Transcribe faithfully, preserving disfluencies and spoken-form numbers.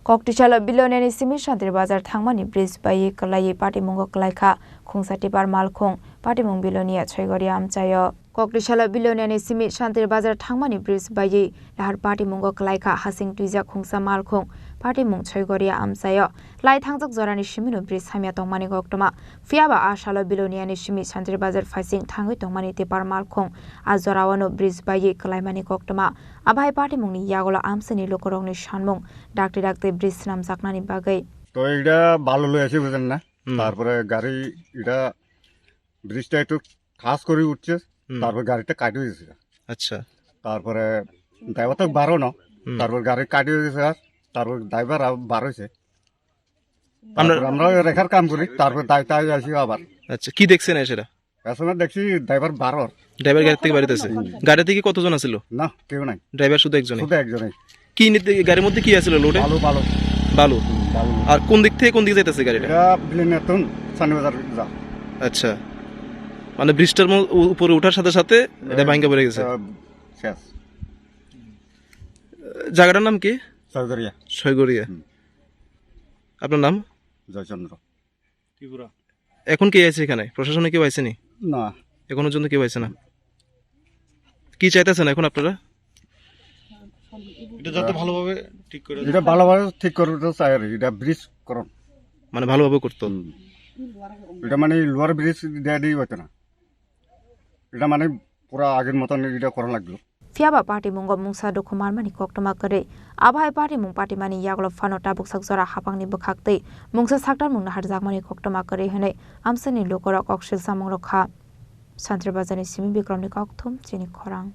Koktisalo Biloniani simi Shantir Bazar thangmani bridge baiwi kwlaiwi patimungo kwlaikha khungsa tipper malkhung, patimung Bilonia Chhoigoria amchaio. Koktisalo Biloniani simi Shantir Bazar thangmani bridge baiwi lahar patimungo kwlaikha hasing twijak khungsa malkhung, patimung Chhoigoria amchaio. Lai thangjak jorani simino bridge hamya tongmani koktwma. Phiyaba a salo Biloniani simi Shantir Bazar phaising thangwi tongmani tipper malkhung a jorao no bridge baiwi kwlaimani koktwma. Abahai patimungni yagulo amchaini lukurokni sanmung dakti dakti bridge swnamjaknani bagwi. তো এটা বালু লয়ে আসে, বুঝলেন না? হুম। তারপরে গাড়ি এটা ব্রিজটা একটু খাস করে উঠছে, হুম। তারপর গাড়িটা কাট হয়ে গেছে। আচ্ছা। তারপরে ড্রাইভার তো বারো না, হুম। তারপর গাড়ি কাট হয়ে গেছে আর তারপর ড্রাইভার আবার বার হয়েছে। আমরা তারপর আমরা রেখার কাম করি, তারপর দায় তাই আসি আবার। আচ্ছা, কি দেখছেন এসে এটা? পেছনে দেখছি ড্রাইভার বারো। ড্রাইভার গাড়ি থেকে বাড়িতে আছে? হুম। গাড়ি থেকে কতজন আছিল? না, কেউ নাই। ড্রাইভার শুধু একজনই? শুধু একজনই। কি নিতে, গাড়ির মধ্যে কি আছিল লোডে? বালু, বালু। বালু। হুম, বালু। আর কোন দিক থেকে কোন দিকে যাইতেছে গাড়িটা? এটা বিলেনিয়াতুন সানি বাজার যা। আচ্ছা, মানে ব্রিজটার ম-, উ-, উপরে ওঠার সাথে সাথে এটা এই, ভাঙ্গা পড়ে গেছে। আহ, শেষ। জায়গাটার নাম কি? ছয়গড়িয়া। ছয়গড়িয়া। হুম। আপনার নাম? জয়চন্দ্র। ত্রিপুরা। এখন কে আছে এখানে? প্রশাসনে কেউ আইসেনি? না। এখনো পর্যন্ত কেউ আইসে না। কি চাইতেছেন এখন আপনারা? এটা যাতে ভালোভাবে ঠিক করে দেয়। এটা ভালোভাবে ঠিক করতে চাই আর কি, এটা ব্রিজ করুন। মানে ভালোভাবে করতো? হুম। এটা মানে লোয়ার ব্রিজ দেয়া দিয়ে হতো না, এটা মানে পুরা আগের মতন এটা করা লাগলো। Phiyaba patimungo mungsa dukhu marmani koktwma kwrwi. Abahai patimung patimani yagulo phano tabuksak jora haphangni bwkhaktwi mungsa saktarmung naharjakmani koktwma kwrwi hwnwi amchaini lukurok kok silsamung rwkha. Shantir Bazarni simi Bikromni kokthum chini khorang.